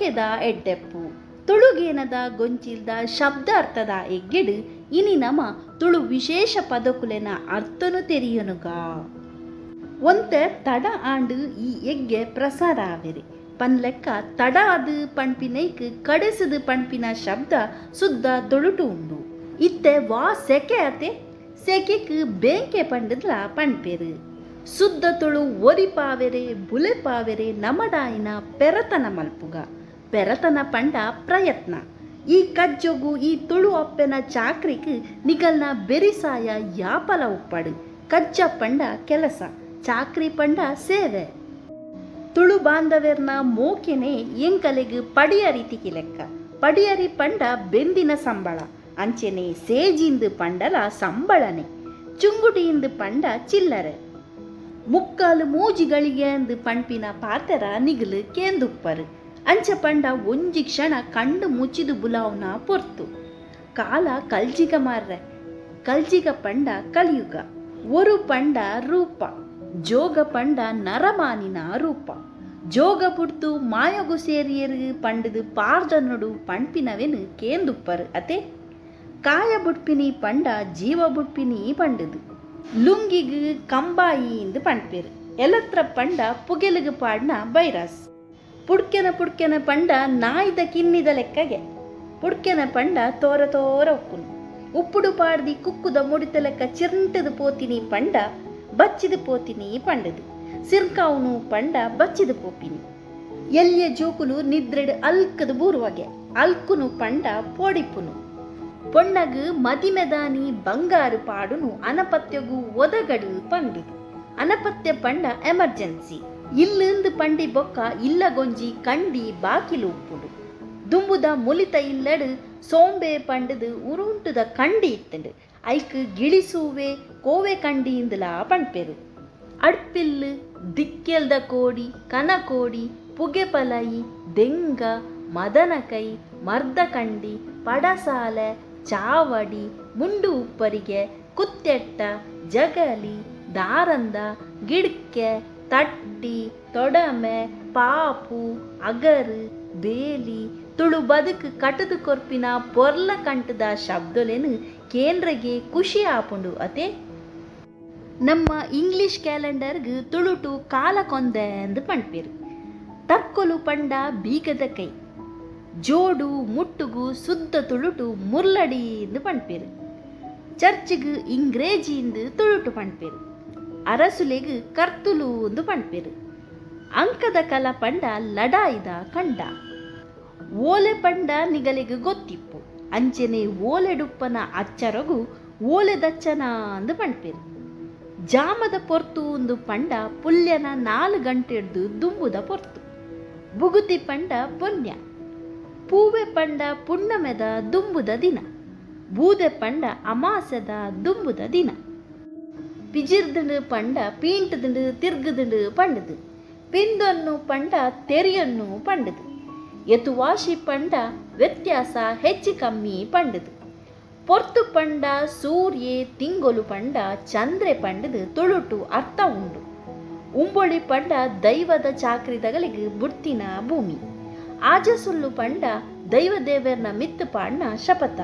ಮೋಕೆದ ಎಡ್ಡೆಪ್ಪು ತುಳುಗೇನದ ಗೊಂಚಿಲ್ದ ಶಬ್ದಾರ್ಥದ ಎಗ್ಗೆಡ್ ಇನಿ ನಮ ತುಳು ವಿಶೇಷ ಪದಕುಲೆನ ಅರ್ಥನು ತೆರಿಯನುಗ. ಒಂತೆ ತಡ ಆಂಡ್ ಈ ಎಗ್ಗೆ ಪ್ರಸಾರ ಆವೆರೆ. ಪನ್ಲೆಕ್ಕ ತಡ ಆದ್ ಪಣ್ಪಿನೈಕ್ ಕಡೆಸದ್ ಪಣ್ಪಿನ ಶಬ್ದ ಸುದ್ದ ತುಳುಟು ಉಂಡು. ಇತ್ತೆ ವಾ ಸೆಕೆ ಅತೆ? ಸೆಕೆಕ್ ಬೇಂಕೆ ಪಂಡುದ್ಲ ಪಣ್ಪೆರ್. ಸುದ್ದ ತುಳು ಒರಿಪಾವೆರೆ ಬುಲೆಪಾವೆರೆ ನಮಡಾಯಿನ ಪೆರತನ ಮಲ್ಪುಗ. ಪೆರತನ ಪಂಡ ಪ್ರಯತ್ನ. ಈ ಕಜ್ಜೊಗು ಈ ತುಳು ಅಪ್ಪೆನ ಚಾಕ್ರಿಗ್ ನಿಗಲ್ನ ಬೆರಿಸಾಯ ಯಾಪಲ ಉಪ್ಪಡ್. ಕಜ್ಜ ಪಂಡ ಕೆಲಸ, ಚಾಕ್ರಿ ಪಂಡ ಸೇವೆ. ತುಳು ಬಾಂಧವೆರ್ನ ಮೋಕೆನೆ ಎಂಕಲೆಗ್ ಪಡಿಯರಿ ತಿಕಿಲೆಕ್ಕ. ಪಡಿಯರಿ ಪಂಡ ಬೆಂದಿನ ಸಂಬಳ. ಅಂಚೆನೆ ಸೇಜಿಂದ್ ಪಂಡಲ ಸಂಬಳನೆ. ಚುಂಗುಟಿಂದ್ ಪಂಡ ಚಿಲ್ಲರೆ. ಮುಕ್ಕಾಲು ಮೂಜಿ ಗಳಿಗೆಂದ್ ಪಣ್ಪಿನ ಪಾತೆರ ನಿಗಲು ಕೇಂದುಪ್ಪರ್. ಅಂಚ ಪಂಡ ಒಂಜಿ ಕ್ಷಣ ಕಣ್ಣು ಮುಚ್ಚಿದು ಬುಲಾವುನ ಪೊರ್ತು. ಕಾಲ ಕಲ್ಜಿಗ ಮಾರ್ರೆ. ಕಲ್ಜಿಗ ಪಂಡ ಕಲಿಯುಗ. ಒರು ಪಂಡ ರೂಪ. ಜೋಗ ಪಂಡ ನರಮಾನಿನ ರೂಪ. ಜೋಗ ಬುಡ್ದು ಮಾಯೊಗು ಸೇರಿಯೆರ್ ಪಂಡುದು ಪಾರ್ದನೊಡು ಪಣ್ಪಿನವೆನ್ ಕೇಂದುಪ್ಪರ್ ಅತೆ. ಕಾಯ ಬುಡ್ಪಿನಿ ಪಂಡ ಜೀವ ಬುಡ್ಪಿನಿ ಪಂಡುದು. ಲುಂಗಿಗ್ ಕಂಬಾಯಿಂದ್ ಪಣ್ಪೆರ್. ಎಲತ್ರ ಪಂಡ ಪುಗೆಲುಗು ಪಾಡ್ನ ಬೈರಾಸ್. ಪುಡ್ಕೆನ ಪುಡ್ಕೆನ ಪಂಡ ನಾಯಿದ ಕಿನ್ನಿದ ಲೆಕ್ಕಗೆ. ಪುಡ್ಕೆನ ಪಂಡ ತೋರ ತೋರ ಉಪ್ಪುನು. ಉಪ್ಪುಡು ಪಾಡ್ದಿ ಕುಕ್ಕುದ ಮುಡಿತ ಲೆಕ್ಕ ಚಿರ್ಂಟುದು ಪೋತಿನಿ ಪಂಡ ಬಚ್ಚಿದ್ ಪೋತಿನಿ ಪಂಡುದು. ಸಿರ್ಕಾವುನು ಪಂಡ ಬಚ್ಚಿದ್ ಪೋಪಿನಿ. ಎಲ್ಯ ಜೋಕುಲು ನಿದ್ರೆಡ್ ಅಲ್ಕುದು ಬೂರುವಗೆ. ಅಲ್ಕುನು ಪಂಡ ಪೋಡಿಪುನು. ಪೊಣ್ಣಗ್ ಮದಿಮೆದಾನಿ ಬಂಗಾರು ಪಾಡುನು ಅನಪತ್ಯಗು ಒದಗಡು ಪಂಡುದು. ಅನಪತ್ಯ ಪಂಡ ಎಮರ್ಜೆನ್ಸಿ. ಇಲ್ಲುಂದು ಪಂಡಿ ಬೊಕ್ಕ ಇಲ್ಲಗೊಂಜಿ ಕಂಡಿ ಬಾಕಿಲು ಉಪ್ಪುಂಡು. ದುಂಬುದ ಮುಲಿತ ಇಲ್ಲಡ್ ಸೋಂಬೆ ಪಂಡುದು ಉರುಂಟುದ ಕಂಡಿ ಇತ್ತುಂಡು. ಐಕ್ ಗಿಳಿಸೂವೆ ಕೋವೆ ಕಂಡಿಂದಲಾ ಪಣ್ಪೆರ್. ಅಡ್ಪಿಲ್ಲ್, ದಿಕ್ಕೆಲ್ದ ಕೋಡಿ, ಕನಕೋಡಿ, ಪುಗೆ ಪಲಾಯಿ, ದೆಂಗ, ಮದನಕೈ, ಮರ್ದಕಂಡಿ, ಪಡಸಾಲೆ, ಚಾವಡಿ, ಮುಂಡು ಉಪ್ಪರಿಗೆ, ಕುತ್ತೆಟ್ಟ, ಜಗಲಿ, ದಾರಂದ, ಗಿಡ್ಕೆ, ತಟ್ಟಿ, ತೊಡಮೆ, ಪಾಪು, ಅಗರು, ಬೇಲಿ ತುಳು ಬದುಕು ಕಟುದು ಕೊರ್ಪಿನ ಪೊರ್ಲ ಕಂಟದ ಶಬ್ದೊಲೆನ್ ಕೇಂದ್ರಗೆ ಖುಷಿ ಆಪುಂಡು ಅತೆ. ನಮ್ಮ ಇಂಗ್ಲಿಷ್ ಕ್ಯಾಲೆಂಡರ್ಗ್ ತುಳುಟು ಕಾಲ ಕೊಂದೆ ಅಂದ್ ಪಣ್ಪೆರ್. ತರ್ಕೊಲು ಪಂಡ ಬೀಗದ ಕೈ. ಜೋಡು ಮುಟ್ಟುಗು ಸುದ್ದ ತುಳುಟು ಮುರ್ಲಡಿ ಇಂದ್ ಪಣ್ಪೆರ್. ಚರ್ಚಿಗ್ ಇಂಗ್ರೇಜಿಂದ್ ತುಳುಟು ಪಣ್ಪೆರ್. ಅರಸುಲೆಗ್ ಕರ್ತುಲು ಇಂದ್ ಪಣ್ಪೆರ್. ಅಂಕದ ಕಲ ಪಂಡ ಲಡಾಯಿದ ಕಂಡ. ಓಲೆ ಪಂಡ ನಿಗಲೆಗ್ ಗೊತ್ತಿಪ್ಪು. ಅಂಚೆನೆ ಓಲೆಡುಪ್ಪನ ಅಚ್ಚರೊಗು ಓಲೆದಚ್ಚನ ಅಂದ್ ಪಣ್ಪೆರ್. ಜಾಮದ ಪೊರ್ತು ಉಂದು ಪಂಡ ಪುಲ್ಯನ 4 ಗಂಟೆಡ್ದ್ ದುಂಬುದ ಪೊರ್ತು. ಬುಗುತಿ ಪಂಡ ಪೊನ್ಯ. ಪೂವೆ ಪಂಡ ಪುಣ್ಣಮೆದ ದುಂಬುದ ದಿನ. ಬೂದೆ ಪಂಡ ಅಮಾಸೆದ ದುಂಬುದ ದಿನ. ಪಿಜಿರ್ದ್ಂಡ್ ಪಂಡ ಪೀಂಟ್ದ್ಂಡ್ ತಿರ್ಗುದ್ಂಡ್ ಪಂಡುದು. ಪಿಂದೊನ್ನು ಪಂಡ ತೆರಿಯೊನ್ನು ಪಂಡುದು. ಎತುವಾಶಿ ಪಂಡ ವ್ಯತ್ಯಾಸ ಹೆಚ್ಚು ಕಮ್ಮಿ ಪಂಡುದು. ಪೊರ್ತು ಪಂಡ ಸೂರ್ಯೆ, ತಿಂಗೊಲು ಪಂಡ ಚಂದ್ರೆ ಪಂಡುದು ತುಳುಟು ಅರ್ಥ ಉಂಡು. ಉಂಬೊಳಿ ಪಂಡ ದೈವದ ಚಾಕ್ರಿದಗಲಿಗ್ ಬುಡ್ತಿನ ಭೂಮಿ. ಆಜಸುಲ್ಲು ಪಂಡ ದೈವ ದೇವೆರ್ನ ಮಿತ್ತು ಪಾಡ್ನ ಶಪಥ.